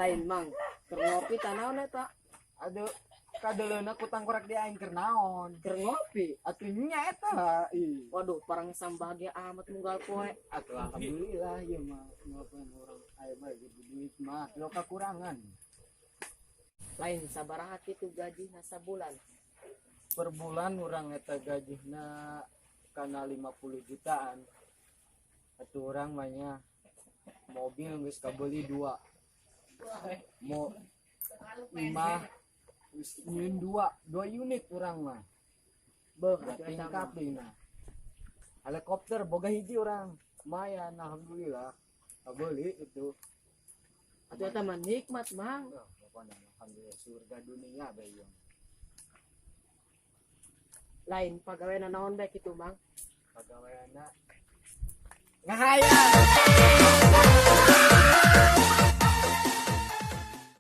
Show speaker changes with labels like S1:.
S1: Lain, Mang, keur ngopi tah naon eta?
S2: Aduh, kadeleuna ku tangkorak di aing keur naon?
S1: Keur ngopi.
S2: Atuh nya eta, ih.
S1: Waduh, parang bahagia amat munggal poe.
S2: Atuh alhamdulillah ieu mah, ngapain urang aya bae gitu duit mah, lo kekurangan.
S1: Lain, sabaraha kitu gaji sabulan?
S2: Per bulan urang eta gajihna kana 50 jutaan. Atuh urang mah nya mobil geus kabeli dua. Mo imah geus nyieun dua, dua unit urang mah.
S1: Beuh,
S2: Dua
S1: atuh eta
S2: tingkat
S1: mah.
S2: Deui nah. Helikopter boga hiji urang. Lumayan, alhamdulillah. Kabeli itu.
S1: Atuh eta mah nikmat, Mang.
S2: Oh, pokoknya alhamdulillah surga dunia bae ieu.
S1: Lain, pagaweana naon bae kitu, Mang?
S2: Pagaweana ngahayal.